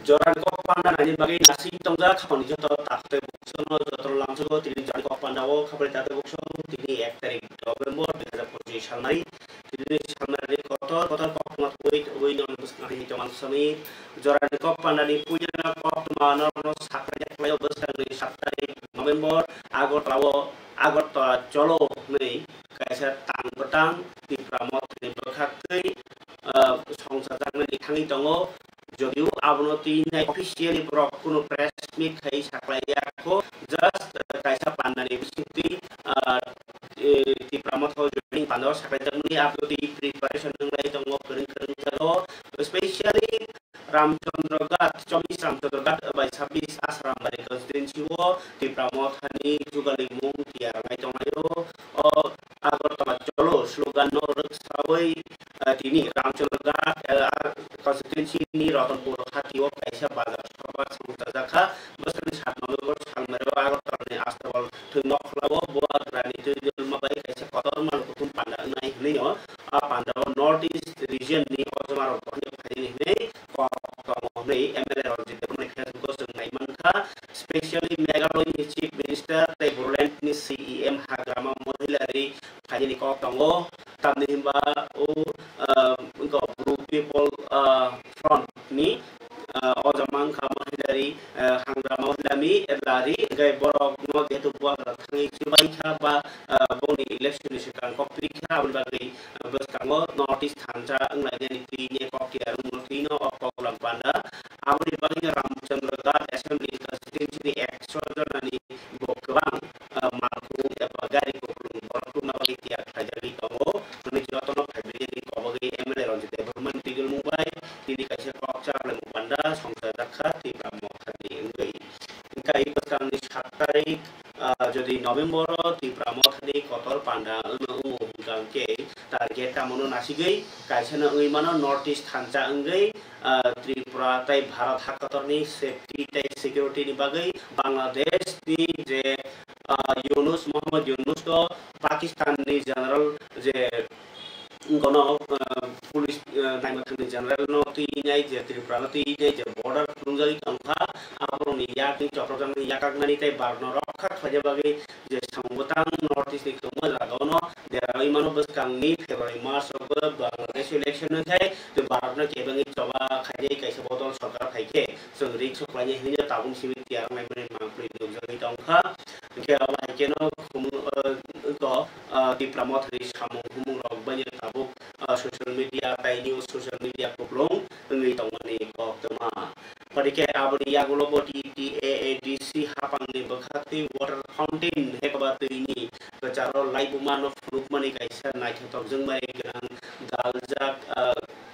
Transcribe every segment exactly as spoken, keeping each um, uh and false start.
Jorani kok panda naini bagwi nasing tongjak, khapangni joto takhuk tei bukhuksongno jotono lamsogo. Tini jorani kok panda o khapangni takhuk tei bukhuksong, tini ek tarik November dui hazar pochish salmari. Tini salmari kotor kotor koktwma tubui tubui nono bwskango tongma sami. Jorani kok pandani puila koktwma norokno sakha yaklai o bwskangni sat tarik November Agartala o Agartala Cholo hwnwi kaisa tang bwtang Tipra Mothani bwkhaktwi, ah, songchajaknani thangwi tongo. Jodio abono twi nai officially borok kunu press meet khai saklai ya kho, just, uh, kaisa pandani bisingtwi, uh, eh, Tipra Motha o joining panda o saklai jakmani aboni preparation wnglai tongo kwrwng kwrwng jaga o, especially Ramchandra Ghat, chobbish Ramchandra Ghat bai sabbish Asrambari constituency o Tipra Mothani jugalimung tiyar wngnai tonglaio. O Agartala Cholo slogan no rwksawi, eh, tini Ramchandra Ghat, eh, constituency ni Ratanpur hati o kaisa bazar sabha songchajakha. Bwskangni sat November salmari o Agartala ni Astabal thwi nokhola o Bubagrani twi dwlma bai kaisa kotorma lukuthum panda wngnai hwnwi no. A panda o North East region ni ojoma rok bohani phainani hwnwi kok tongo hwnwi M L A Ranjit Debbarma ni Facebook o chwng nai mankha. Specially Meghalaya ni Chief Minister tei Bodoland ni C E M Hagrama Mohilari phainani kok tongo. Tamni hinba o, ah, wngkha Bru People, ah, Front ni, ah, o jama wngkha Mohilari, ah, Hagrama Mohilari, Lari, hwnkhe borokno jehetu Bubagra thangwi chubaikha ba, ah, bongni election ni swkang kok twi kha, aboni bagwi, ah, bwskango North East thansa wnglainani twi ne kok tiyar wngmano twi no o program panda. Aboni bagwi no Ramchandra Ghat Assembly Constituency ni ekso jonani bo kwbang, ah, malkhung eba gari kuplung borok tubuna bagwi tiyar khlaijagwi tongo. Hwnwi jotono phaibriyani kobogwi M L A Ranjit Debbarma ni twi dwlmung bai tini kaisa kok cha khlaimung panda songchajakha Tipra Mothani wngwi. Wngkha i bwskangni sat tarik, ah, jodi November o Tipra Mothani kotor panda wngno wngo hwnkha hwnkhe target tamono nasigwi kaisano wngwi mano North East thansa wngwi, ah, Tripura tei Bharat hakotorni safety tei security ni bagwi Bangladesh ni je, ah, Yunus, Mohammad Yunus to Pakistan ni general je wngkono, ah, police, ah, naimwthangni general no twi nai je Tripura no twi nai je border khulungjagwi tongkha, aborokni yakni chopropjaknani yakaknani tei Bharat no rokha khlaina bagwi je samung bwtang North East ni kwbangma jaga ono deraui mano bwskangni February March o bo Bangladesh election wngkhai tei Bharat no kebengwi choba khainai kaisa bodol sorkar phaikhe chwng risk o khlainai hinwi tabuk simi tiyar wnglaimani mangpili nukjagwi tongkha. Hwnkhe abo hai kheno khumung, ah, wngkha, ah, Tipra Mothani samung humung rok bai tabuk, ah, social media tei news social media kuplung wngwi tongmani koktwma. Phaikhe aboni yagulo bo T T A A D C haphangni bwkhaktwi water fountain hekba twini kwcharo laibuma no phunukmani kaisa naithothok jwngmari gwnang daljak, ah,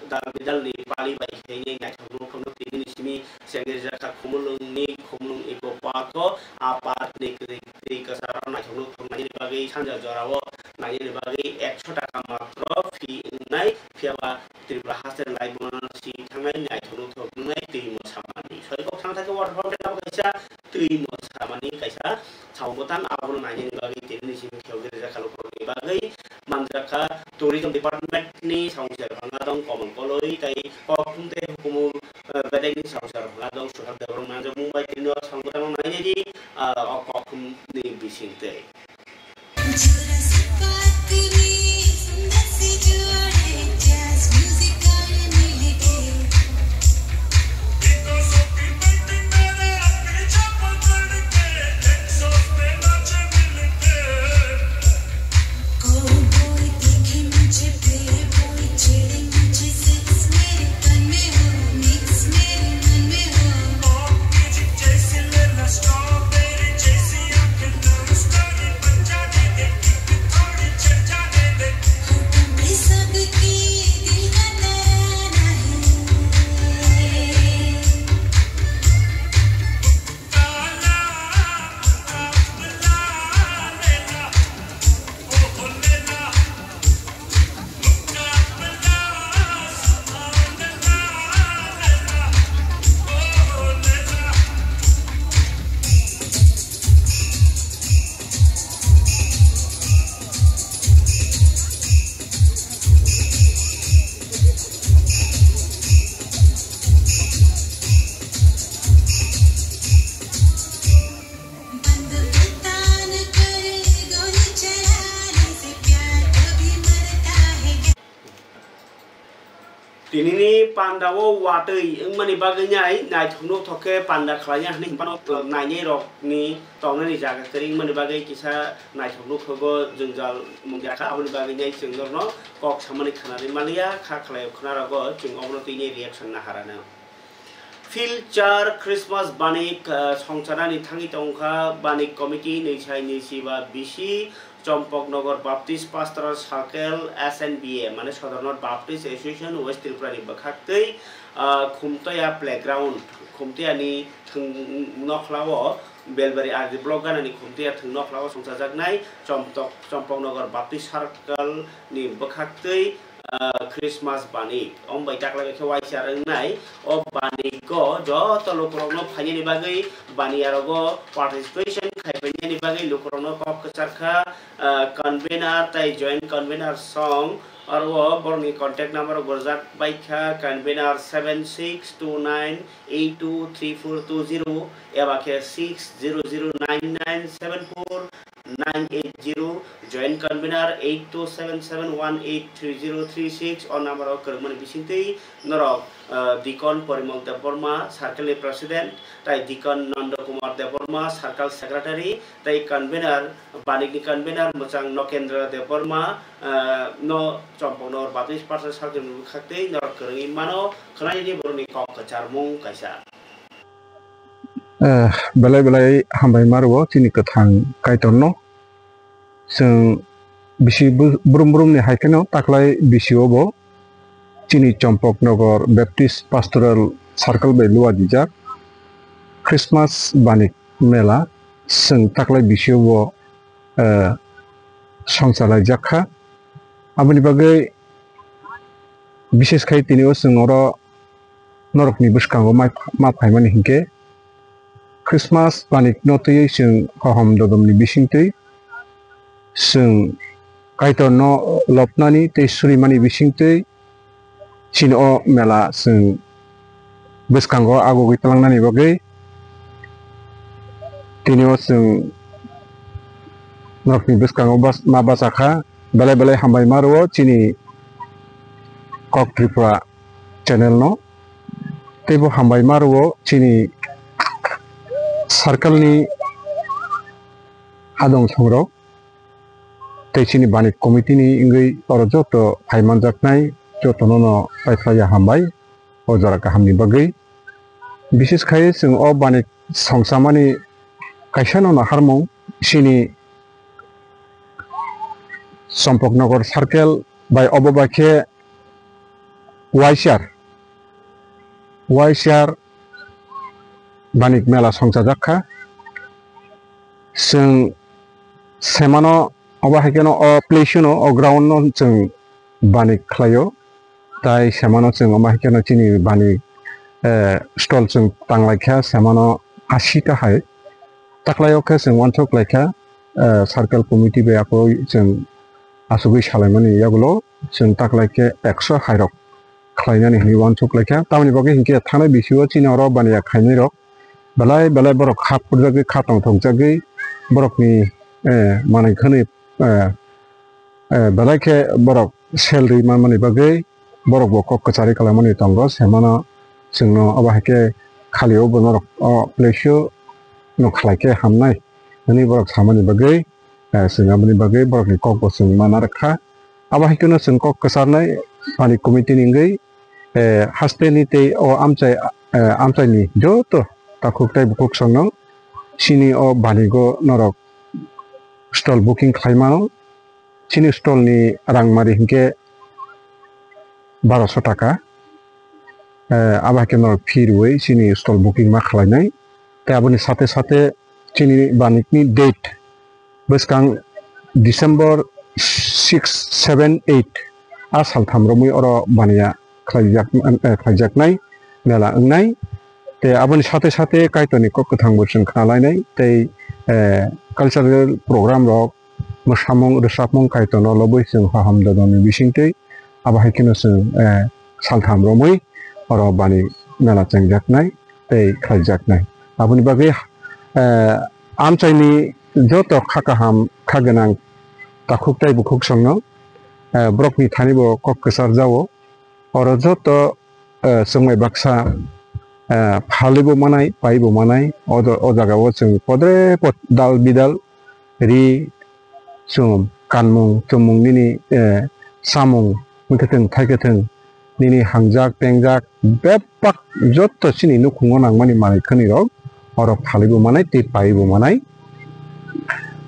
dal bidalni pali bai khainai naithok nukthokno tini simi chengrijak kha Khumulwngni Khumulwng Eco Park o. A park ni kwrwi twi kwcharo naithok nukthok nainani bagwi sanja jorao nainani bagwi ekso taka matro fee wngnai, phiyaba Tripura haste laibuma si thangnai naithok nukthok wngnai twi mosamani. Soi kok thang thangkhe water fountain abo kaisa twi mosamani kaisa samung bwtang, abono nainani bagwi tini simi kheyogwi rijak kha lukurokni bagwi. Manjak kha tourism department ni samung serphang adong Komol Koloi tei kokhum tei hukumu, eh, bedekni samung serphang adong Suhak Debbarma manjakmung bai tini o samung bwtangno nainani, ah, o kokhumni bisingtwi. Panda o watwi wngmani bagwi nai naithok nuthok khe panda khlaina hwnwi hinphano nainai rokni tongnani jaga kwrwi wngmani bagwi kisa naithok nuthok o jwngjal mung jakha, aboni bagwi nai chwng norokno kok samani khwnarwi manliya, kha khlaio khwnarogo chwng obono twi nai reaction naharano. Philchar Christmas banik, ah, songcharani thangwi tongkha, banik committee nwi sai nwi si ba bisi Chompoknogor Baptist Pastoral Circle, S N B A, mane Sodornot Baptist Association West Tripura ni bwkhaktwi, ah, Khumtoya Playground, Khumtoya ni thwng nokhlao, Belbari R D block ganani Khumtoya thwng nokhlao songchajaknai Chomtok-, Chompoknogor Baptist Circle ni bwkhaktwi, ah, Christmas banik. Om bai taklai khe waisa rwngnai. O banik o joto lukurokno phainani bagwi baniyarogo participation khaipainani bagwi lukurokno kok kwchar kha, ah, convener tai joint convener song. Aro o borokni contact number rok borjak bai kha, convener seven six two nine eight two three four two zero eba khe six zero zero nine nine seven four nine eight zero, joint convener eight two seven seven one eight three zero three six. O number o kwrwngmani bisingtwi norok, ah, Deacon Porimol Debbarma, circle ni president, tai Deacon Nando Kumar Debbarma, circle secretary, tai convener, banik ni convener mwchang Nokendra Debbarma, ah, no Chompoknogor Baptist Parsal circle ni bwkhaktwi norok kwrwngwi mano, khwnani borokni kok kwcharmung kaisa. Eh, belai belai hambai ma rwo chini kwthang Kaitorno. Chwng bisi bu-, brum brumni hai kheno taklai bisio bo chini Chompoknogor Baptist Pastoral Circle bai luajijak Christmas banik mela chwng taklai bisio bo, eh, songchalaijak kha. Aboni bagwi bises khai tini o chwng oro norokni bwskango mai-, ma phaimani hinkhe Christmas banikno twiwi chwng hohom dodomni bisingtwi chwng Kaitorno lobnani tei surimani bisingtwi chini o mela chwng bwskango agugwi tlangnani bagwi tini o chwng norokni bwskango bas-, ma bachakha. Belai belai hambai ma rwo chini Kok Tripura channel no. Tei bo hambai ma rwo chini circle ni adong songrok tei chini banik committee ni wngwi oro joto phai manjaknai jotono no paiphlaiya hambai o jora kaham ni bagwi. Bises khai chwng o banik songchamani kaisa no naharmung chini Chompoknogor circle bai obo bai khe Y C R, Y C R banik mela songchajak kha. Chwng semano obo hai kheno o place no, o ground no chwng banik khlaio. Tai semano chwng omo hai kheno chini bani, eh, stall chwng tanglai kha semano asi ta hai. Taklaio khe chwng uansuk lai kha, eh, circle committee bai aphuru chwng asugwi salaimani yagulo chwng taklai khe ekso hai rok khlainani hinwi uansuk lai kha. Tamoni bagwi hinkhe thanai bisio chini oro baniya khainai rok belai belai borok kha phurjagwi kha tongthokjagwi borokni, eh, manwi khwnwi, eh, eh, belai khe borok sel rwi manmani bagwi borok bo kok kwcharwi kalaimani tongo, semano chwngno obo hai khe khali o bo norok o place o no khlai khe hamnai hwnwi borok samani bagwi, eh, chwng aboni bagwi borokni kok bo chwng ma narwk kha. Abo hai kheno chwng kok kwcharnai panic committee ni wngwi, eh, haste ni tei o amchai, eh, amchai ni joto takhuk tei bukhuk songno chini o banigo norok stall booking khlai mano. Chini stall ni rang mari hinkhe baroso taka. Eh, abo hai khe norok fee rwui chini stall booking ma khlainai. Tei aboni sate sate chini banik ni date bwskang December six, seven, eight a saltham romwi oro baniya khlaijak, eh, khlaijaknai, mela wngnai. Tei aboni sate sate Kaitorni kok kwthang bo chwng khnalainai tei, eh, cultural program rok, mwsamung rwchapmung Kaitorno lobwi chwng hohom dodoni bisingtwi abo hai kheno chwng, eh, saltham romwi oro bani mela chengjaknai tei khlaijaknai. Aboni bagwi, eh, amchaini joto kha kaham kha gwnang takhuk tei bukhuk songno, eh, borokni thani bo kok kwchar jao. Oro joto eh, chwngbai baksa, eh, phalibo manai, paibo manai, o do-, o jagao chwng podre pod dal bidal ri chwng kanmung chumung nini, eh, samung wngkhe thwng thaikhe thwng nini hangjak tengjak bebak jotto chini nukhungo nangmani manwi khani rok orok phalibo manai tei paibo manai.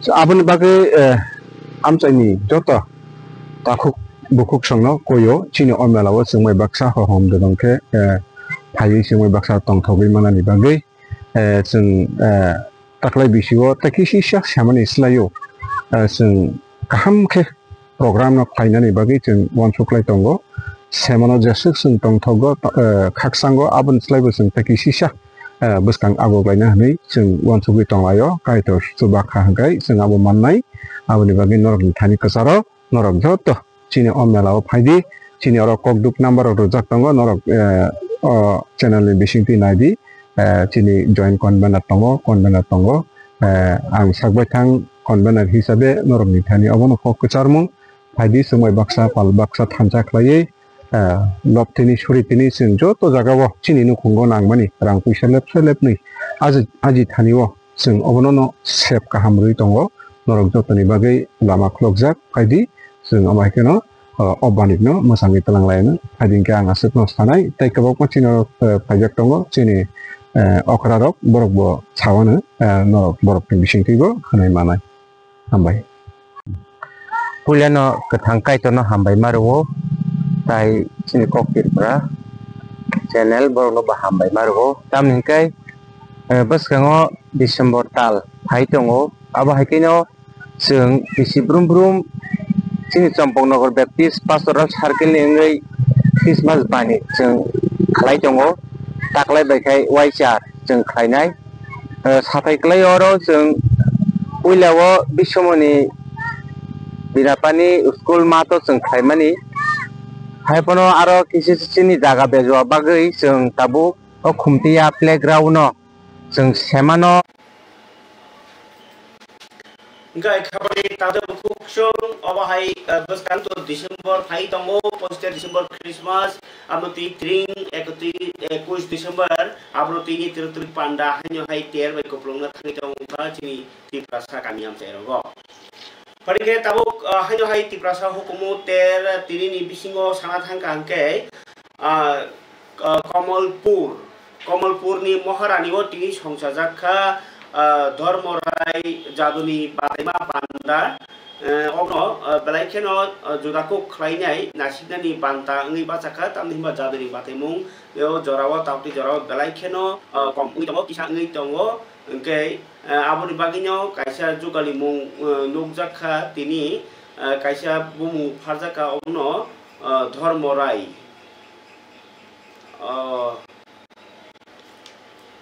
So, aboni bagwi, eh, amchaini joto takhuk bukhuk songno koyo chini o mela o chwngbai baksa hohom dodong khe, eh, phaiwi chwngbai baksa tongthogwi manani bagwi, eh, chwng, eh, taklai bisio tei kisisa samani swlaio, eh, chwng kaham khe program no khlainani bagwi chwng uansuk lai tongo. Semano jeswk chwng tongthogo, eh, khakchanggo aboni swlaibo chwng tei kisisa, eh, bwskang agoklaina hwnwi chwng uansugwi tonglaio. Kaitor chuba kha hwnkhe chwng abo mannai. Aboni bagwi norokni thani kwcharo norok joto chini o mela o phaidi, chini oro kokduk number rok rwjak tongo, norok, eh, o channel ni bisingtwi naidi, eh, chini joint convener tongo, convener tongo, eh, ang sakbai thang convener hisabe norokni thani obono kok kwcharmung phaidi, chwngbai baksa pal baksa thansa khlaiwi, eh, lobtini suritini chwng joto jagao chini nukhungo nangmani rang puisa lepsa lepnwi aji, aji thani o chwng obono no sep kaham rwwi tongo. Norok jotoni bagwi lama khulokjak phaidi, chwng omo hai kheno, o, o banik no mwsangwi twlang lai no phaidi hwnkhe ang aswk no sanai tei kwbangma chini norok, eh, phaijak tongo chini, eh, okra rok borok bo sao no, eh, norok borok ni bisingtwi bo khwnai manai. Hambai. Puilano kwthang Kaitorno hambai ma rwo, tai chini Kok Tripura channel borokno bo hambai ma rwo. Tamni hwnkhe, eh, bwskango December tal phai tongo, abo hai kheno chwng bisi brum brum chini Champaknagar Baptist Pastoral Circle ni wngwi Christmas bani chwng khlai tongo, taklai bai khai Y C R chwng khlainai. Eh, sathai kwlai oro chwng puila o Biswamoni Binapani school math o chwng khlaimani. Haiphano aro kisi chini jaga bejua bagwi chwng tabuk o Khumtiya playground no chwng semano. Hwnkhe khabari tato bukhuk song obo hai, eh, bwskango December phai tongo, pochis December Christmas, amo twi tring ekotri-, ekush December, abo twi ni tiro twi panda haino hai ter bai kupulung na thangwi tongo wngkha chini Tiprasa kami amchai rogo. Phaikhe tabuk, ah, haino hai Tiprasa hukumu ter tini ni bisingo sana thangkha hwnkhe, ah, ah, Komolpur, Komolpurni Moharani o tini songchajak kha, ah, Dhormorai jaduni bataima panda, eh, okno, ah, belai kheno, ah, judakuk khlainai nasiknani banta wngwi bachakha, tamni hwnba jaduni bataimung o jorao, taukti jorao belai kheno, ah, kom wngwi tongo, kisa wngwi tongo, hwnkhe, eh, aboni bagwino kaisa jugalimung, eh, nukjak kha tini, eh, kaisa bumung pharjak kha, obono, eh, Dhormorai. Oh,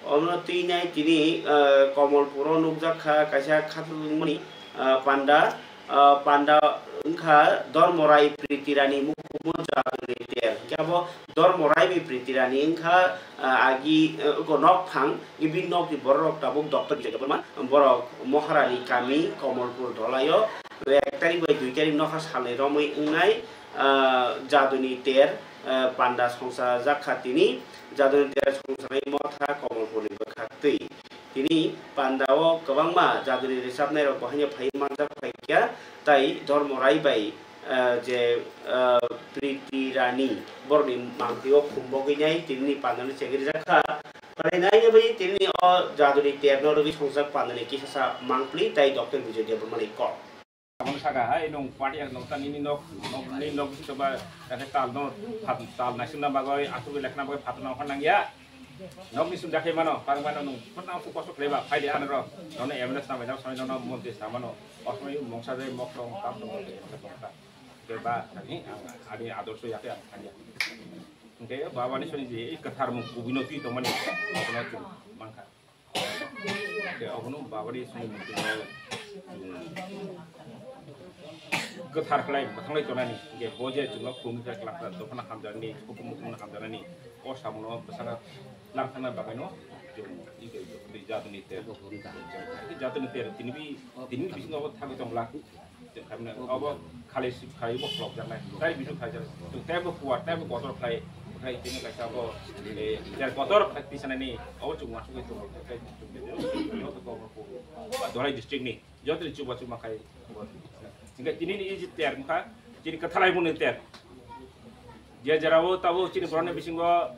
omono twi nai tini, eh, Komolpuro nukjak kha kaisa khatungmani, eh, panda, eh, panda wngkha Dhormorai Pritirani mukumu jaduni ter. Hwnkhe abo Dhormorai bai Pritirani wngkha, eh, agi, eh, eko nokphang, bini nokni borok tabuk Doctor Bijoy Debbarma, borok Moharani kami Komolpur Dholaio, ek tarik bai dui tarik nokha salni romwi wngnai, ah, jaduni ter, ah, panda songchajak kha tini, jaduni ter songchanai motha Komolpurni bwkhaktwi. Tini pandao kwbangma jaduni rwchapnairok bo haino phaiwi manjak phaikha, tai Dhormorai bai, ah, je, ah, Priti Rani borokni mangpili o khumbogwi nai tinini pandano chengrijak kha. Phainai bai tinini o jaduni terno rwgwi songjak pandani kisasa mangpili tai Doctor Bijoy Debbarmani kok. Aboni saka hai nung party ang nokta nini nok, nok, nini nok bisi toba kake tal no phat, tal naisingna bagwi asugwi lekhna bagwi phatna okha nangya. Nokni sum jakhe mano, parang mano nung phutna asuk kosok leba phaidi anro. Nono M L A samai jak samai nono montri samano. Osmai mongsa jai mok tong, tam tong, tong, tong, tong. Keba ani, ani adorso yake ang kanya. Hingke babani soni je kwthar mung kubui no twi tongmani abono chwng mankha. Hingke abono babani soni mung twi no chwng kwthar khlai mwthanglai tonani, hingke bo je chwngno khulumwi khe kwlangkha, dophano hamjaknani, hukumu hukumu hamjaknani, o samungo bwsano langthangna bagwino chwng iko jatoni ter. Jatoni ter tini bi, tini bisingo bo thangwi tongla. Chwng khaimano obo khali sip khai bo khlok jaknai. Tai bisu khai jak. Chwng teibo kuar, teibo kotor khai. Hai, tini kaisa abo, eh, ter kotor khai tisanani, abo chwng uansugwi tongo. Joto kok, Dholai district ni, joto ni chuba chuba khai. Hingke tini ni iji ter wngkha, chini kwthalai mungni ter. Je jera o tabo chini borokni bisingo,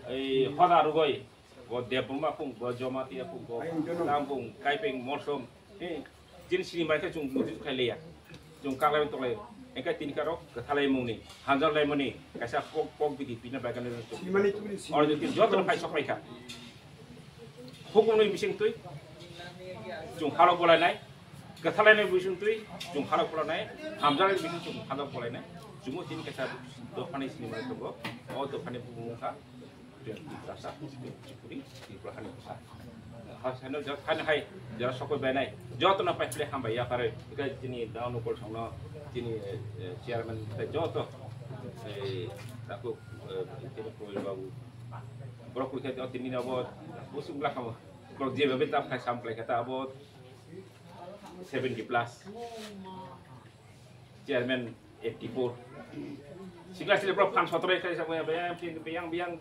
eh, hoda rwgoi, bo Debbarma phung, bo Jamatia phung, bo Tam phung, Kaipeng, Molsom, eh, Chini sini mai khe chwng muitu khai liya. Chwng kaklai tonglaio. Engkhe tini karok kwthalai mungni, hamjak laimani, kaisa kok, kok bidi pina bai kano chwng. Oro jotoni joto phai sok phai kha. Hukumni bising twi chwng halok bolainai, kwthalaini bising twi chwng halok bolainai, hamjakni bising chwng halok bolainai. Chwngno tini kaisa dophani sini mai tongo. O dophani bumung kha. Tiprasa, Chikuri, Tripura hani bwsa. Hai, hai, no, jot-, hai, hai, jora sokoi bai nai. Joto no pai phle hambai ya pare. Ika chini down call song no, chini, eh, eh, chairman, tei joto, eh, taku, eh, chini Proyol babu. Borok kuri khe tini no bo, busuk bla kamo. Borok je babe ta phai sam plai kata abo seventy plus. Chairman eighty four. Sikla sikla borok phan sotro khai sa, biyang, biyang, biyang,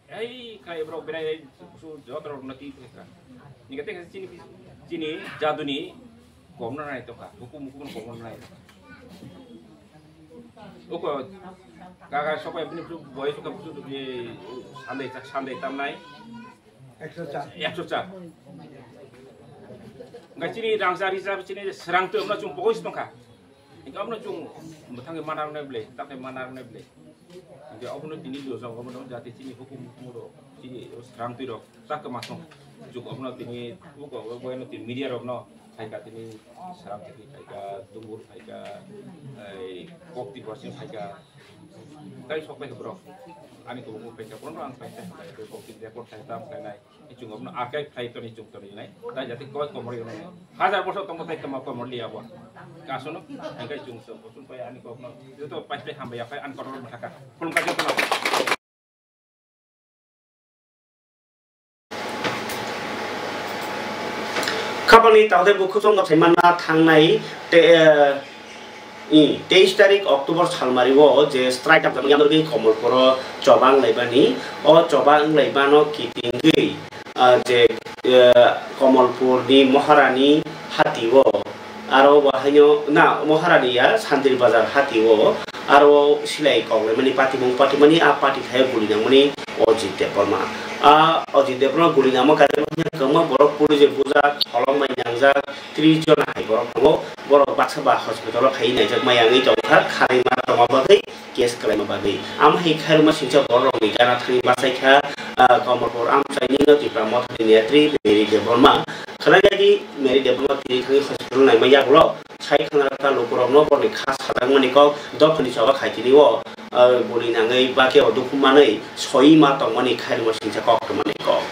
ei, khai borok berai, su joto rok nati khai. Ni kate chini, chini jaduni komna nai to kha, hukum, hukum komna nai. Oko, kaga sokai bini boy sokai, Sunday, Sunday tam nai. Ekso char. Ekso char. Hingke chini rangchak rijak chini srang twi omno chwng pogoi se tongkha. Hingke omno chwng mwthangwi mana rwnai bwle, takhe mana rwnai bwle. Hingke obono tini dojak obono jati chini hukum hukum rok, chini srang twi rok tak ma song. Chwng obono tini buko, obono tini media rokno phaikha tini srang twi phaikha, dumbur phaikha, ei, kok twi borsing phaikha. Tai sok pai borok. Ani kok phaikha, bono ang phaikha, kok twi record khaikha, tam khainai. Chwng obono archive khai toni chwng toni nai. Tai jati koi komor yunai. Hajar bosor tongma tai kama komor liya bo. Kasono, hingke chwng se bosun pai ani kokno. Joto paisle hambai apai ani kotor mathaka. Khulumkha jotono. Khapangni takhuk bukhuk chwng gothaimana thangnai te, eh, I, teis tarik October salmari o je strike tamjak yamrwgwi Komolpuro choba wnglaibani, o choba wnglaibano kitingwi, ah, je, eh, Komolpurni Moharani hati o, aro bo haino, na, Moharani ya, Santir Bazar hati o, aro silai koklaimani patimung patimani, a pati thaio guli nangmani Ojit Debbarma. A Ojit Debbarma guli nangma kaisa kwbangma borok police bujak, holongbai nangjak, tris jona hai borok tongo. Borok baksa ba hospital o phaiwi naijak maya wngwi tongkha, kharwi ma tongma bagwi, case kwlaima bagwi. Amo hai khairokma singcha borok rokni gana thangwi bachaikha, ah, Komolpur amchaini no Tipra Mothani netri Mary Debbarma. Khwlainai di Mary Debbarma tini thangwi hospital naima yagulo sai khwna rwkha lukurokno borokni kha sajakmani kok dophani choba khaitini o, ah, guli nangwi bakhe o dukhu manwi soi ma tongmani khairokma singcha kok tongmani kok.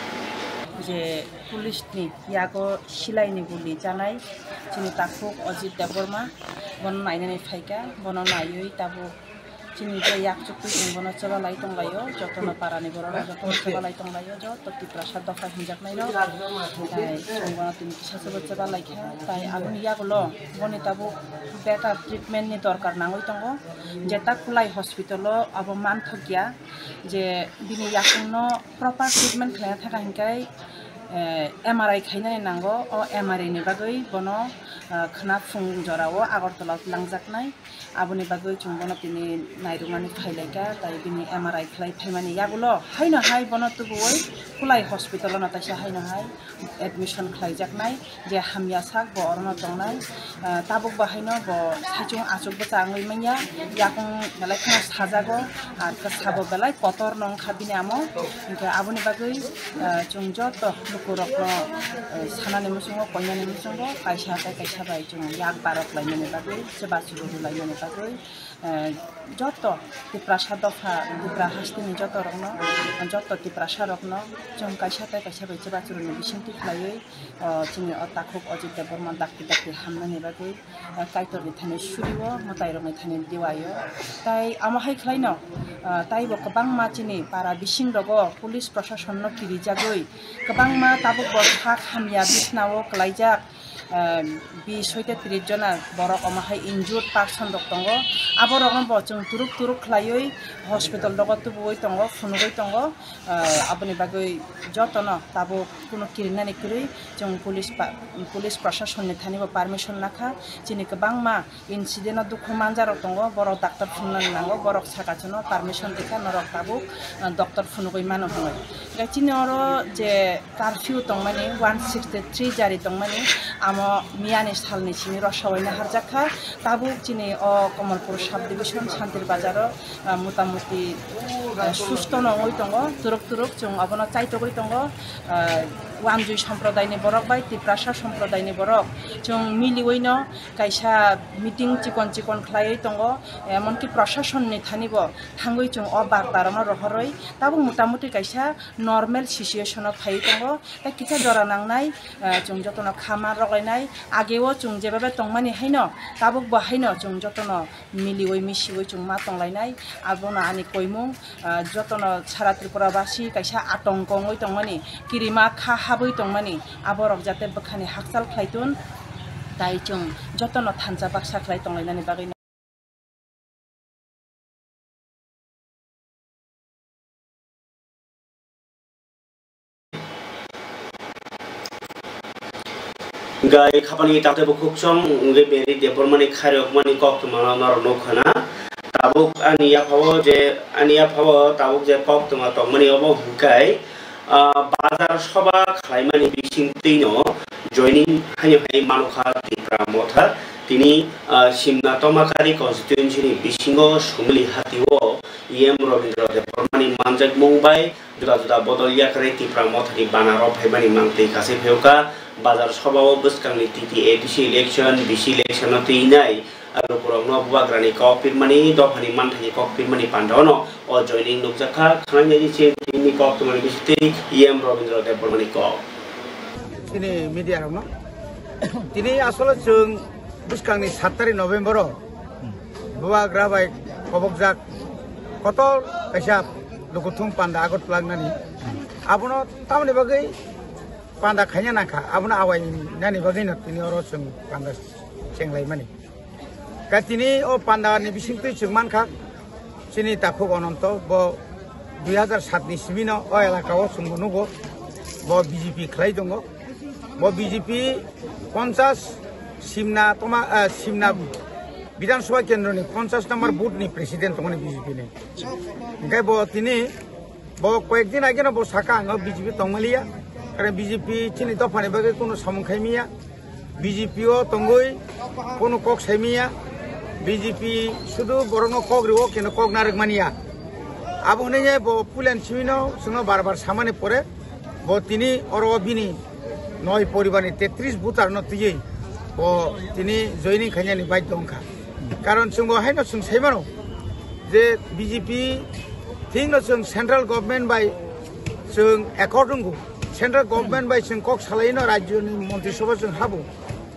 Je police ni yago silai ni guli chanai chini takhuk Ojit Debbarma, bono nainani phaikha, bono naiwi tabuk chini je yak chukwi chwng bono chwbalai tonglaio, jotono para ni borok rok jotono chwbalai tonglaio, joto Tiprasa dopha hinjaknai rok, tai chwng bono tini kisa chwbo chwbalaikha, tai aboni yagulo boni tabuk better treatment ni dorkar nangwi tongo, je ta Khulai hospital o abo manthokya, je bini yakungno proper treatment khlaina thaka hinkhe, eh, M R I khainani nango. O M R I ni bagwi bono, eh, khwna phung jorao Agartala o twlangjaknai. Aboni bagwi chwng bono tini nairwknani phailaikha, tai bini M R I khlai phaimani yagulo haino hai bono tubuwi Khulai hospital o no taisa haino hai admission khlaijaknai. Je hamya sak bo orono tongnai, ah, tabuk bo haino bo saichung achuk bwsa wngwi manya, yakung belai kheno sajago, ar kwsa bo belai kotor no wngkha bini amo. Hinkhe aboni bagwi, ah, chwng joto lukurokno, ah, sanani muchungo, koinani muchungo kaisa tei kaisa bai chwng yak barok laimani bagwi, chubachu rwlaimani bagwi, eh, joto Tiprasa dopha, Tipra hasteni joto rokno, joto Tiprasa rokno chwng kaisa tei kaisa bai chubachu rwni bisingtwi khlaiwi, o, chini o takhuk Ojit Debbarma dakti dakti hamnani bagwi, o, Kaitorni thani surio, mwtairokni thani diwaio. Tai amo hai khlaino, o, taibo kwbangma chini para bising rogo police proshasonno kirijagwi kwbangma tabukbo sak hamya bisnao kwlaijak, Ah, bis hoite tris jona borok omo hai injured person rok tongo. Aborokno bo chwng turuk turuk khlaiwi hospital rogo tubuwi tongo, phunugwi tongo. Ah, aboni bagwi jotono tabuk kuno kirinani kwrwi chwng police pa-, police prasasonni thani bo permission nakha. Chini kwbangma incident o dukhu manjarok tongo, borok doctor phunuknani nango, borok saka chwngno permission rikha, norok tabuk, ah, doctor phunugwi mano hwnwi. Hwnkhe chini oro je curfew tongmani, one sixty three jari tongmani, amo miyani salni simi rosawai naharjak kha. Tabuk chini o Kamalpur sub division Santir Bazar o, ah, motamuti, ah, susto no wngwi tongo, turuk turuk chwng obono chaitogwi tongo. Ah, Wanjwi somprodai ni borok bai Tiprasa somprodai ni borok chwng miliwi no kaisa meeting chikon chikon khlaiwi tongo, emonki prasasonni thani bo thangwi chwng o barta rokno rohorwi tabuk motamuti kaisa normal situation o phaiwi tongo. Tei kisa jora nangnai, eh, chwng jotono kha ma rwlainai. Ageo chwng jebabe tongmani haino, tabukbo haino chwng jotono miliwi misiwi chwng ma tonglainai. Abono ani koimung, ah, jotono sara Tripura basi kaisa atongko wngwi tongmani, kirima kha habwi tongmani, aborok jate bwkhani hakchal khlai tun, tai chwng jotono thansa baksa khlai tonglainani bagwi. Hingkai khapani takte bukhuk song, hingke Mary Debbarmani khairokmani koktwma no norok nukha na. Tabuk ani yaphao je, ani yaphao tabuk je koktwma tongmani obo hingkai, ah, bazar soba khlaimani bisingtwi no joining haino hai manukha Tipra Motha. Tini, ah, Simna Tomakari constituency ni bisingo Sumili hatio E M Robindra Debbarmani manjakmung bai juda juda bodol yakarwi Tipra Mothani banaro phaimani mangtwi kasai phaiyokha. Bazar sobao bwskangni T T A D C election, B C election no twinai, ah, lukurokno bubagrani kok pirmani, dophani manthani kok pirmani pandao no o joining nukjakha. Khwnai nai se tini kok tongmani bisingtwi E M Robindra Debbarmani kok. Chini media rokno. Tini asole chwng bwskangni sat tarik November o bubagra bai kobokjak kotor kaisa lukuthum panda Agartala wngnani. Abono tamoni bagwi panda khaina nangkha, abono awai nani bagwino tini oro chwng panda chenglaimani. Ka tini o panda ni bisingtwi chwng mankha, chini takhuk Ononto bo dui hazar sat ni simi no o elaka o chwng bo nugo, bo B J P khlai tongo. Bo B J P ponchas Simna toma, eh, Simna Bidhan Sabha Kendro ni ponchas number booth ni president tongmani B J P ni. Hingke bo tini, bo koyek din age no bo saka ang o B J P tongmaliya. Karon B J P chini dopha ni bagwi kunu samung khaimiya. B J P o tongwi kunu kok saimiya. B J P sudu borokno kok rio keno kok narwk maniya. Abo hwnwi bo pulan simino chwngno bar bar samani pore bo tini oro bini noi poribarni tetris butarno twiwi bo tini joining khainani baidhyo wngkha. Karon chwngbo haino chwng saimano je B J P thikno chwng central government bai chwng accord wngo, central government bai chwng kok salaino rajyoni montri sabha chwng habo.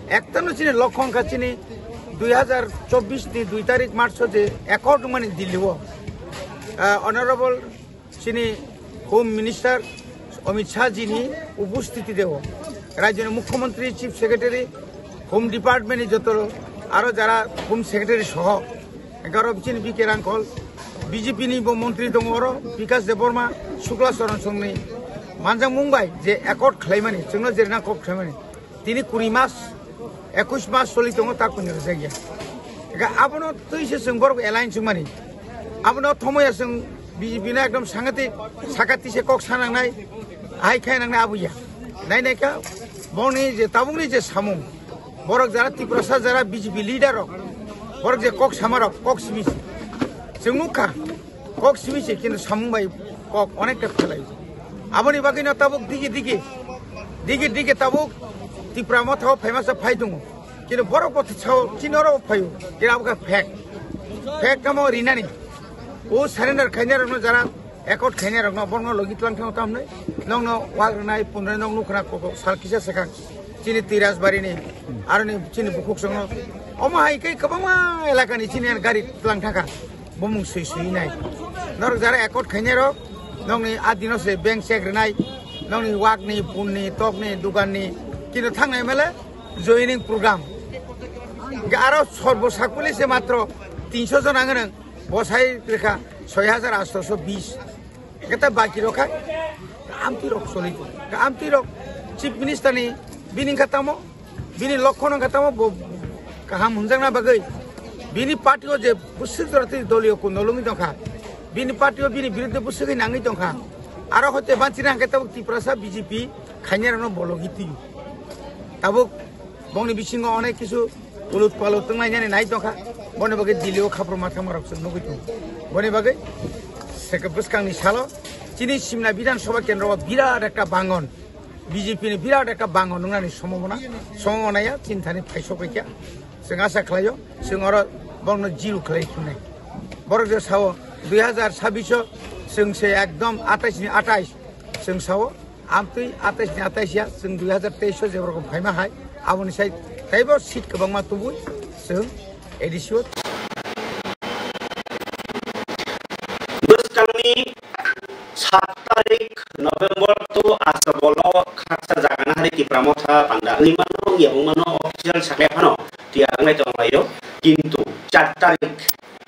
Ektano chini lokho wngkha chini dui hazar chobbish ni dui tarik March o je accord wngmani Delhi o, ah, honorable chini Home Minister Amit Shah ji ni upostiti deo, rajyoni Mukhyamantri, Chief Secretary, Home Department ni joto aro jara Home Secretary soho, egaroh chini B K Rangkhol, B J P ni bo montri tongo oro, Bikash Debbarma, Shukla Charan Songni manjakmung bai je accord khlaimani, chwngno jerna kok khlaimani. Tini kuri mas, ekush mas choli tongo, ta kuni rwjakya. Eka abono twi se chwng borok alliance wngmani. Abono thomoya chwng B J P no ekdom sangatik sakati se kok sanangnai, ahai khainangnai abuya. Nai nai kha boni je tabukni je samung, borok jara Tiprasa jara B J P leader rok, borok je kok samarok, kok simi se. Chwng nukha, kok simi se, kintu samung bai kok onekta phelai. Aboni bagwi no tabuk digi digi, digi digi tabuk Tipra Motha o phaimasa phai tongo. Kintu borok bo sao chini oro phaio, kintu abo khe fake. Fake tamo rinani. O surrender khainai rokno jara accord khainai rokno borokno logi tlang thango tamnai. Nokno wak rwnai, punrai nok nukhna koko sal kisa swkang. Chini Tiras Bari ni, aroni chini bukhuk songno. Omo hai khe kwbangma elaka ni chini gari tlang thangkha. Bumung sui sui nai. Norok jara accord khainai rok, nokni adino se bank check rwnai, nokni wakni, punni, tokni, duganni, kino thangnai mele, joining program. Hingke aro sorbo sakuli se matro tinso jon ang nang bosai rekha soi hajar asto so bis. Keta baki rokha amti rok soli. Amti rok Chief Minister ni bini khatamo, bini lokhono khatamo bo kaham hunjakna bagwi. Bini party o je bwswk jora twi doliyo kundolungwi tongkha. Bini party o bini biruddhe bwswgwi nangwi tongkha. Aro hoite banchina hingke tabuk Tiprasa B J P khainai rokno bologwi twi. Tabuk bongni bisingo onek kisu ulut palut tonglainani nai tongkha. Boni bagwi Delhi o khapro mathangma rok chwng nugwi tongo. Boni bagwi seke bwskangni salo chini Simna Bidhan Sabha kendro o birat ekta bangon, B J P ni birat ekta bangon wngnani sombhabona, sombhabona ya chini thani phaisok paikha. Chwng asa khlaio, chwng oro bongno zero khlai thungnai. Borok je sao dui hajar sabbish o chwng se ekdom atais ni atais chwng sao. Amtwi atais ni atais ya, chwng dui hajar teis o je borok phaima hai, aboni sai teibo seat kwbangma tubui chwng A D C o. Bwskangni sat tarik November to Astabolo khaksa jaga nahari Tipra Motha panda wngwi mano, wngya wng mano, official sakya phano tiyar wngnai tonglaio, kintu char tarik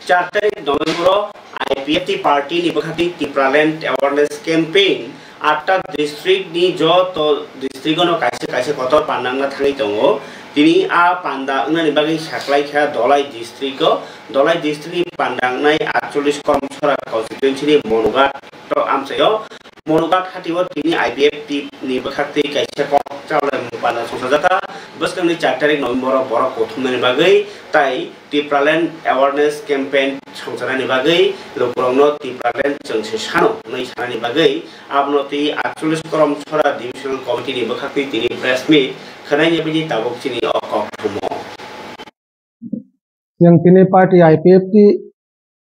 Char tarik November o I P F T party ni bwkhak twi Tipraland Awareness Campaign atta district ni joto district ono kaisa kaisa kotor pandangna thangwi tongo. Tini a panda wngnani bagwi saklai kha Dolai district o, Dolai district ni pandangnai atchollish Koromchora constituency ni Monughat amchaio. Monughat hati o tini I P F T ni bwkhak twi kaisa kok chalai panda songchajakha. Bwskangni char tarik November o borok kuthumnani bagwi tai Tipraland Awareness Campaign songchanani bagwi lukurokno Tipraland chwng se sano hwnwi sanani bagwi abono twi atchollish Koromchora Divisional Committee ni bwkhak twi tini press meet khwnaini bagwi tabuk chini o kok thumo. Yang tini party I P F T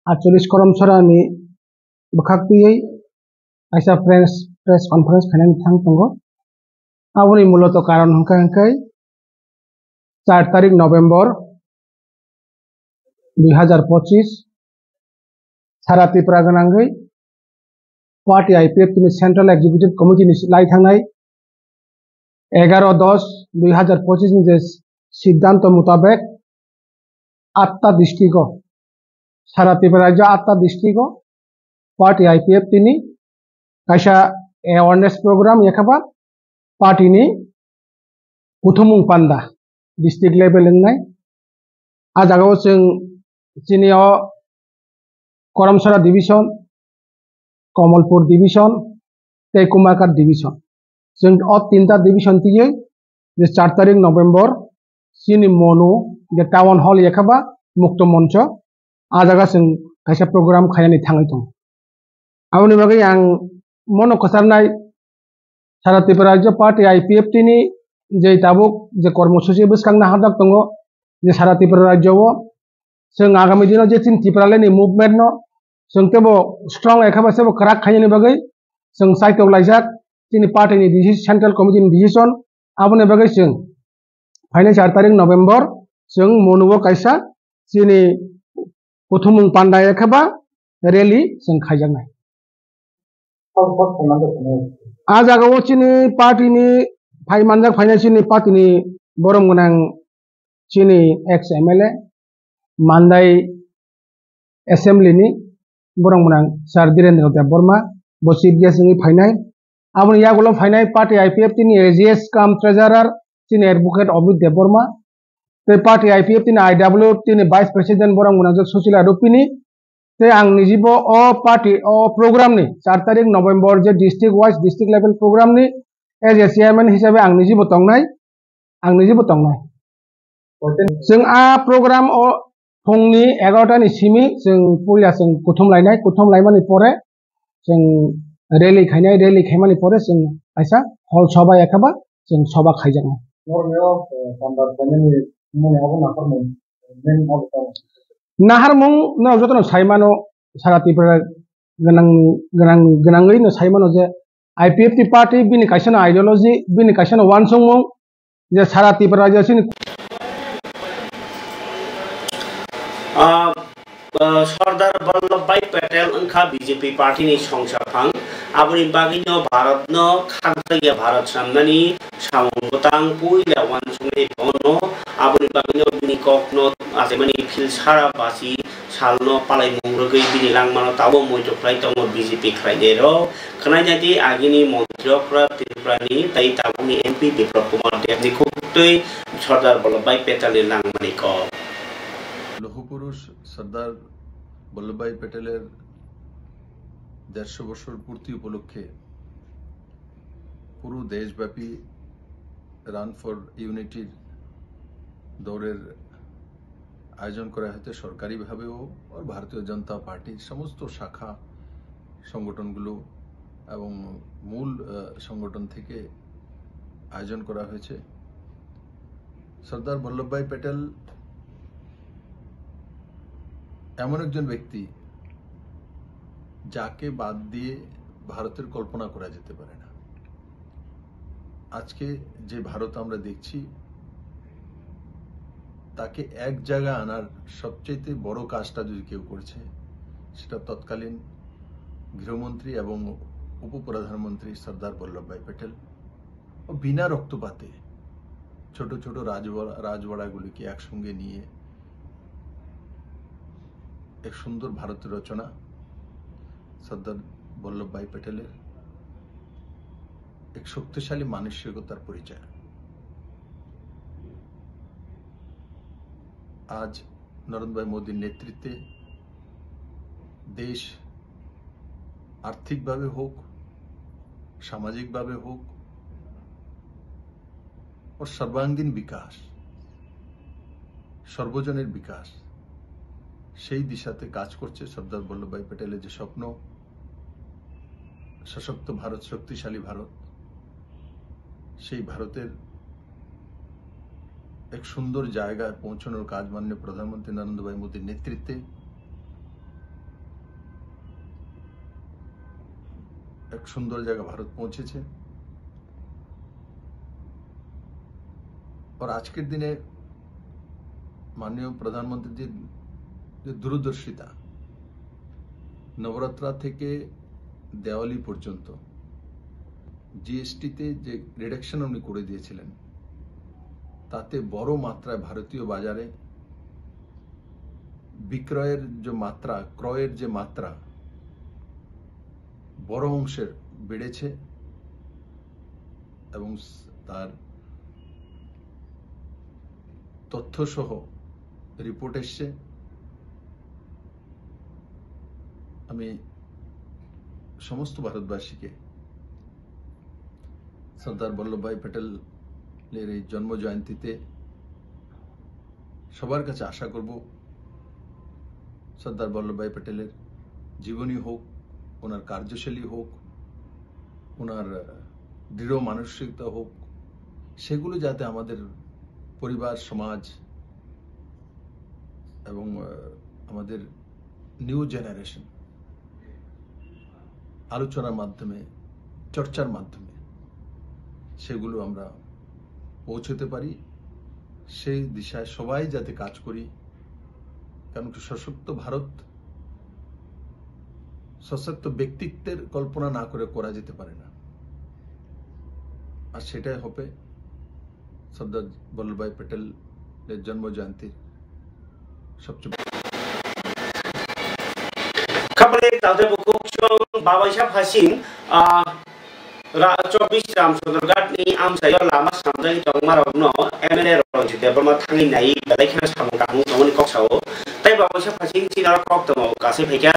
atchollish Koromchora ni bwkhak twi kaisa press, press conference khainani thang tongo. Aboni muloto karon hwnkha hwnkhe char tarik November dui hajar pochis sara Tripura gwnangwi party I P F T ni Central Executive Committee ni lai thangnai egaro dos dui hajar pochis ni je siddhanto mutabek atta district o, sara Tripura rajyo atta district o party I P F T ni kaisa awareness program yakhaba party ni kuthumung panda district level wngnai. A jaga o chwng chini o Koromsora division, Komolpur division, tei Kumarghat division. Chwng o tinta division twiwi je char tarik November chini Monu je town hall yakhaba Mukto Moncho, a jaga chwng kaisa program khainani thangwi tongo. Aboni bagwi ang mono kwcharnai sara Tripura Rajya Party I P F T ni je tabuk je kormosuchi bwskang naharjak tongo je sara Tripura Rajya o chwng agami dino je chini Tipraland ni movement no chwng tebo strong ekha ba sebo kwrak khainani bagwi chwng saitok laijak chini party ni decision, central committee ni decision. Aboni bagwi chwng phainai char tarik November chwng Monu o kaisa chini kuthumung panda ekha ba rally chwng khaijaknai. A jaga o chini party ni phai manjak phainai chini party ni borom gwnang chini ex M L A Mandai Assembly ni borok mwnang Sir Dhirendra Debbarma, bo Chief Guest wngwi phainai. Aboni yagulo phainai party I P F T ni A G S cum Treasurer chini Advocate Amit Debbarma, tei party I P F T ni I W F T ni Vice President borok mwnang Sushila Rupini, tei ang nijibo o party o program ni char tarik November je district wise district level program ni as a chairman hisabe ang nijibo tongnai, ang nijibo tongnai. Chwng a program o phungni egarota ni simi chwng puila chwng kuthum lainai, kuthum laimani pore chwng rally khainai, rally khaimani pore chwng kaisa hol soba yakhaba chwng soba khaijaknai. Naharmung no jotono saimano sara Tripura gwnang, gwnang, gwnangwi no saimano je I P F T party bini kaisa no ideology, bini kaisa no uansukmung, je sara Tripura rajyo chini. Ah, ah, Sardar Vallabhbhai Patel wngkha B J P party ni songsaphang, Aboni bagwino Bharatno khakjakya Bharat swnamnani samung bwtang puila uansuknai bono. Aboni bagwino bini kokno achaimani phil sara basi salno palaimung rwgwi bini langmano tabuk muitu khlai tongo B J P khlainairok. Khwnainai di agini montri okra Tripurani tei tabukni M P Biplab Kumar Debni khuktwi Sardar Vallabhbhai Patelni langmani kok. লৌহ পুরুষ সর্দার বল্লভভাই প্যাটেলের দেড়শো বছর পূর্তি উপলক্ষে পুরো দেশব্যাপী run for ইউনিটির দৌড়ের আয়োজন করা হয়েছে সরকারিভাবেও, আর ভারতীয় জনতা পার্টির সমস্ত শাখা সংগঠনগুলো এবং মূল, আহ, সংগঠন থেকে আয়োজন করা হয়েছে। সর্দার বল্লভভাই প্যাটেল এমন একজন ব্যক্তি, যাকে বাদ দিয়ে ভারতের কল্পনা করা যেতে পারে না। আজকে যে ভারত আমরা দেখছি, তাকে এক জায়গায় আনার সবচেয়ে বড় কাজটা যদি কেউ করেছে, সেটা তৎকালীন গৃহমন্ত্রী এবং উপপ্রধানমন্ত্রী সর্দার বল্লভভাই প্যাটেল। ও বিনা রক্তপাতে ছোট ছোট রাজওয়া-, রাজওয়াড়াগুলিকে একসঙ্গে নিয়ে এক সুন্দর ভারত রচনা সর্দার বল্লভভাই প্যাটেলের এক শক্তিশালী মানসিকতার পরিচয়। আজ নরেন্দ্র ভাই মোদীর নেতৃত্বে দেশ আর্থিকভাবে হোক, সামাজিকভাবে হোক, ও সর্বাঙ্গীন বিকাশ, সর্বজনীন বিকাশ, সেই দিশাতে কাজ করছে সর্দার বল্লভভাই প্যাটেলের যে স্বপ্ন, সশক্ত ভারত, শক্তিশালী ভারত, সেই ভারতের এক সুন্দর জায়গায় পৌঁছানোর কাজ মাননীয় প্রধানমন্ত্রী নরেন্দ্র ভাই মোদীর নেতৃত্বে এক সুন্দর জায়গা ভারত পৌঁছেছে। আর আজকের দিনে মাননীয় প্রধানমন্ত্রীজির যে দূরদর্শিতা, নবরাত্রা থেকে দেওয়ালি পর্যন্ত জিএসটিতে যে রিডাকশন উনি করে দিয়েছিলেন, তাতে বড় মাত্রায় ভারতীয় বাজারে বিক্রয়ের যে মাত্রা, ক্রয়ের যে মাত্রা বড় অংশের বেড়েছে এবং স-, তার তথ্য সহ রিপোর্ট এসছে। আমি সমস্ত ভারতবাসীকে সর্দার বল্লভভাই প্যাটেলের এই জন্ম জয়ন্তীতে সবার কাছে আশা করব, সর্দার বল্লভভাই প্যাটেলের জীবনী হোক, ওনার কার্যশৈলী হোক, ওনার, আহ, দৃঢ় মানসিকতা হোক, সেগুলো যাতে আমাদের পরিবার, সমাজ এবং, আহ, আমাদের নিউ জেনারেশন আলোচনার মাধ্যমে, চর্চার মাধ্যমে সেগুলো আমরা পৌঁছতে পারি, সেই দিশায় সবাই যাতে কাজ করি। কারণ কি, সশক্ত ভারত সশক্ত ব্যক্তিত্বের কল্পনা না করে করা যেতে পারে না। আর সেটাই হবে সর্দার বল্লভভাই প্যাটেলের জন্ম জয়ন্তী সবচেয়ে বড়। Khaphang ni taote bukhuk chwng babaisa phasing, ah, ra-, chobbish Ramchandra Ghat ni amchaio lama swnamjagwi tongmarokno M L A Ranjit Debbarma thangwi naiwi belai kheno samung kaham wng tongmani kok sao. Tei babaisa phasing chini oro kok tongo, kasai phaikha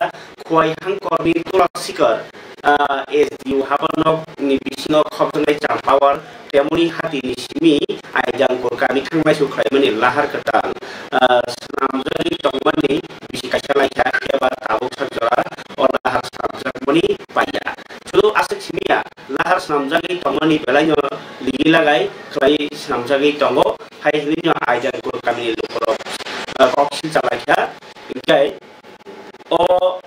Khowai Hangkorni Tula Sikar, ah, S D U habanok ni bisingo khopjaknai Champawar Temuri hatini simi Aidangkur kami thangmaisu khlaimani lahar kwtal, ah, swnamjagwi tongmani bisi kaisa laikha, eba tabuk sak jora o lahar swnamjakmani paiya. Sudu aswk simi ya, lahar swnamjagwi tongmani belaino ligi lagai khlai swnamjagwi tongo, hai hinwino Aidangkur kamini lukurok, ah, kok silcha laikha, hinkhe o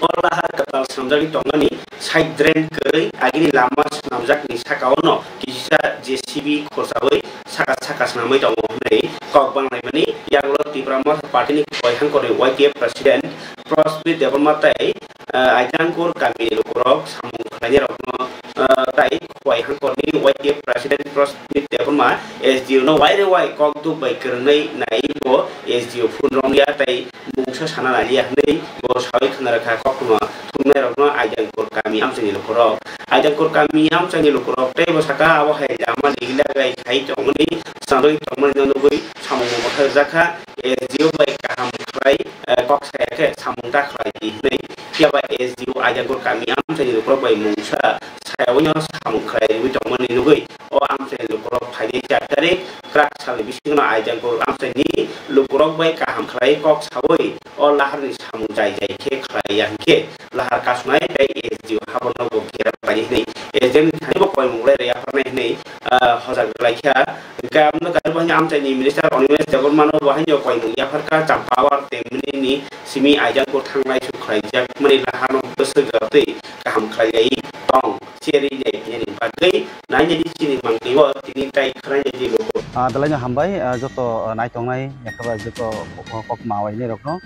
O lahar kwtal swnamjagwi tongmani side drain kwrwi agini lama swnamjakni sakaono kisa J C B khorsawi saka saka swnamwi tongo hwnwi kok banglaimani yagulo Tipra Motha Party ni Khowai Hangkorni Y T F President Prosmit Debbarma tei ah, Aitangkur kamini lukurok samung khlainairokno, ah, tai Khowai hangkorni Y T F President Prosmit Debbarma S D O no waire wai kokduk bai kwrwngnai nai bo S D O phone romya tai mungsa sana naliya hwnwi bo sawi khna rwkha koktwma thumnairokno Aitangkur kami amchaini lukurok. Aitangkur kami amchaini lukurok tei bo saka abo hai lama ligilagai khai tongmani, sandoi tongmani no nugwi samung mwthakjakha. S D O bai kaham khlai, eh, kok saya khe samung ta khlai di hwnwi. Phiya ba S D O Aitangkur kami amchaini lukurok bai mungsa sayawi no samung khlai rwui tongmani nugwi o amchaini lukurok phainai char tarik kwrak salni bisingo no Aitangkur amchaini lukurok bai kaham khlai kok sawi o laharni samung jai jai khe khlai ya hwnkhe lahar kasnai tei S D O haborno bo kera pai hwnwi S D M ni thani bo koimung lai rwya pharnai hwnwi, ah, hojak rwlai kha. Hwnkhe aboni kaibo haino amchaini minister Animesh Debbarma no bo haino koimung yapharkha Champawar temni ni simi Aitangkur thanglai su khlaijak mani laharno bwswk twi kaham khlaiwi tong cherwi nai hwnwi bagwi nainani chini mangtwi o tini tai khwlainai di luku. Ah, dalaino hambai, ah, joto, ah, naitongnai, yakhe ba joto kok, kok ma wainai rokno.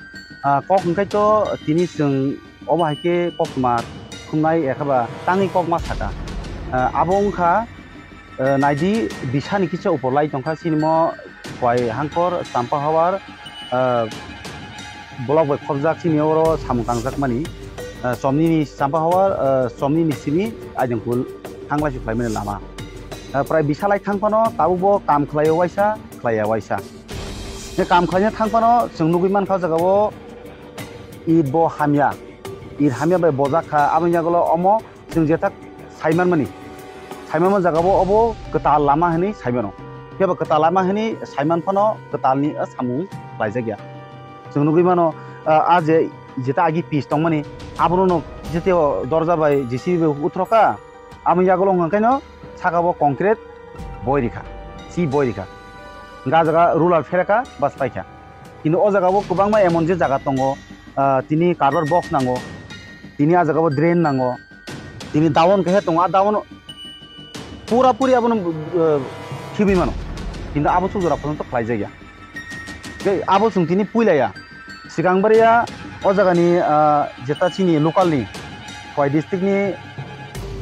Ah, kok hwnkhe to tini chwng omo hai khe koktwma thumnai, yakhe ba tangwi kok ma saka. Ah, abo wngkha, ah, naidi bisani kisa upor lai tongkha, sinimo Khowai hangkor, Champa Hawar, ah, block bai khopjak, sini oro samung tangjakmani, ah, chomnini Champa Hawar, ah, chomnini simi Aitangkur thanglai su khlaimani lama. Ah, prai bisa lai thang phano tabukbo kam khlai o waisa, khlai ya waisa. Hwnkhe kam khlaina thang phano chwng nugwi mankha o jaga o it bo hamya, it hamya bai bojak kha, aboni yagulo omo chwng jethak saimanmani, saimanma jaga o obo kwtal lama hwnwi saimano. Phiya ba kwtal lama hwnwi saiman phano kwtalni o samung khlaijakya. Chwng nugwi mano, ah, a je jeta agi pis tongmani, abono no jete o dorja bai J C B bai uthroka, aboni yagulo hwnkha khe no saka o concrete boi rikha, si boi rikha. Hwnkhe a jaga ruler phereka bas paikha. Kintu o jaga o kwbangma emon je jaga tongo, ah, tini carver box nango, tini a jaga o drain nango, tini down khe tongo, a down pura puri abono, ah, khibwi mano. Kintu abo suk jora porjonto khlaijakya. Tei abo chwng tini puilaya. Swkang bwrwiya o jagani, ah, jeta chini local ni Khowai district ni,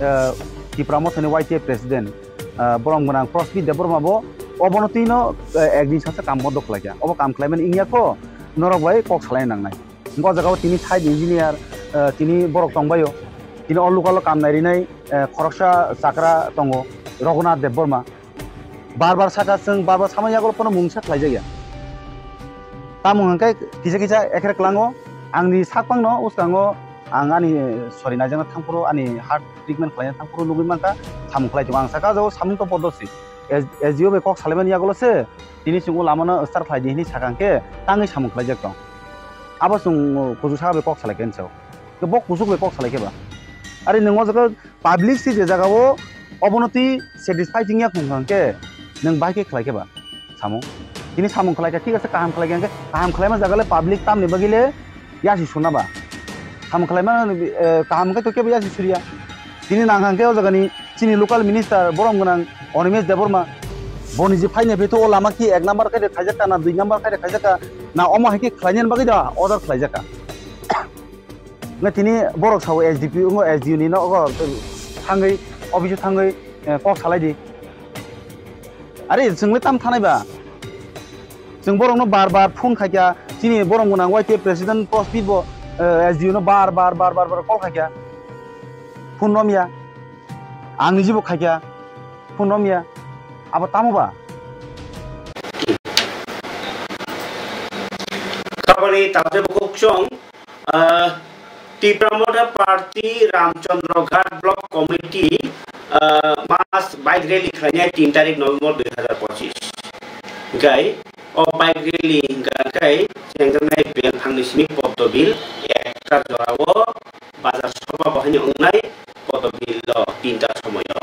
ah, Tipra Mothani Y T F president, ah, borom gwnang Prosmit Debbarma bo obono twino, ah, ekdin sasa kam bondo khlaikha. Obo kam khlaimani wngya kho norok bai kok salaina nangnai. Hwnkhe o jagao tini site engineer, ah, tini borok tongbaio. Tini o local o kam nairinai, ah, khoroksa chakra tongo Raghunath Debbarma. Bar bar saka chwng, bar bar samani yagulo phano mungsa khlaijakya. Tamo hwnkhe kisa kisa ekre klango, angni sakphangno uskango ang ani sori naijakna thangphuru, ani heart treatment khlaina thangphuru nugwi mankha, samung khlai tongo. Ang saka o samung to podosi. S-, S D O bai kok salaimani yagulo se, tini chwng o lamano start khlai di hwnwi sakha hwnkhe tangwi samung khlaijak tong. Abo chwng kuchuk saka bai kok salai khe hinwi sao. Bo kuchuk bai kok salai khe ba. Are nwng o jaga public si je jaga o obono twi satisfy chingya khung kha hwnkhe nwng bahai khe khlai khe ba samung. Tini samung khlai kha, thik ase, kaham khlai kha hwnkhe kaham khlaima jaga le public tamni bagwi le yasi suna ba. Samung khlaima, eh, kaham hwnkhe to kebo yasi suriya. Tini nang hwnkhe o jagani chini local minister borom gwnang Animesh Debbarma boni je phaini phethu o lama ki ek number khaide khaijak ka na dui number khaide khaijak ka na omo hai khe khlainani bagwi da order khlaijak ka. Nge tini borok sao S D P o, S D O ni nogo thangwi, office o thangwi, eh, kok salai di. Are chwng le tam thanai ba? Chwng borok no bar bar phone khai kha, chini borom gwnang Y T F president Prosmit bo, eh, S D O no bar bar, bar bar, bar call khai kha. Phone romya. Ang ni jibo khai kha. Phone romya. Abo tamo ba? Kabani tabje bukuk chong, ah, Tipra Motha Party Ramchandra Ghat Block Committee, ah, mass bike rally khlainai tin tarik November dui hazar pochis. Hingkai o bike rally hingka kai chengjaknai bel phangni simi Poddo Bill ekta jorao bazar sobha bo haino wngnai Poddo Bill o tinta somoio.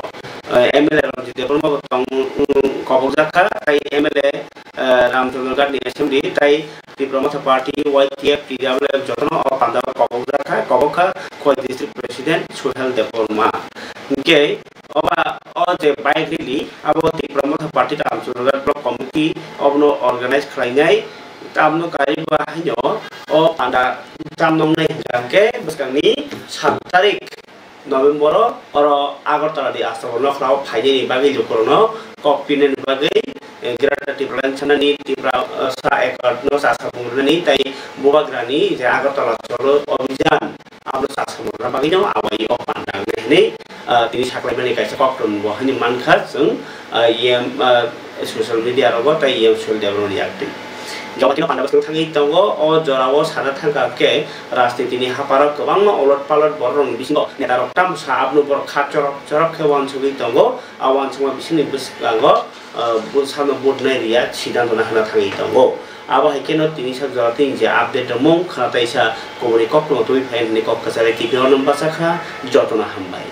Eh, M L A Ranjit Debbarma bo tong, mm, kobokjak kha, tai M L A, eh, Ramchandra Ghat ni assembly tai Tipra Motha Party, Y T F, T W F jotono o pandao kobokjak kha, kobok kha Khowai District President Suhel Debbarma. Hingke oba o je bike rally abo Tipra Motha Party Ramchandra Ghat Block Committee obono organize khlainai, tamno kariba haino O panda tam nongnai hwnkhe bwskangni sat tarik November-o oro Agartala ni Astabol nokhrao phainani bagwi lukurokno kok pinani bagwi, eh, Greater Tipraland sanani Tipra, eh, sa ekatno chasabung rwnani tei Bubagrani je Agartala cholo obhijan abono chasabung rwna bagwino awai o panda wngnai hwnwi, eh, tini saklaimani kaisa koktwmbo hwnwi mankha chwng, eh, E M, eh, social media rogo tei E M Suil Debbarmani yaktwi. Jawatino panda bwskango thangwi tongo, o jorao sana thangkha khe rajnitini hapharo kwbangma ulot palot bororokni bisingo netarok tamsa abono borok kha chorok chorok khe uansugwi tongo. A uansukma bisingni bwskango, ah, bo salno vote nai rwya siddhanto nahana thangwi tongo. Abo hai kheno tini sak jora tini je update tongmung khna taisa kubuni koktwma tubui phai hwnwi kok kwchari T V o nw bachakha, jotono hambai.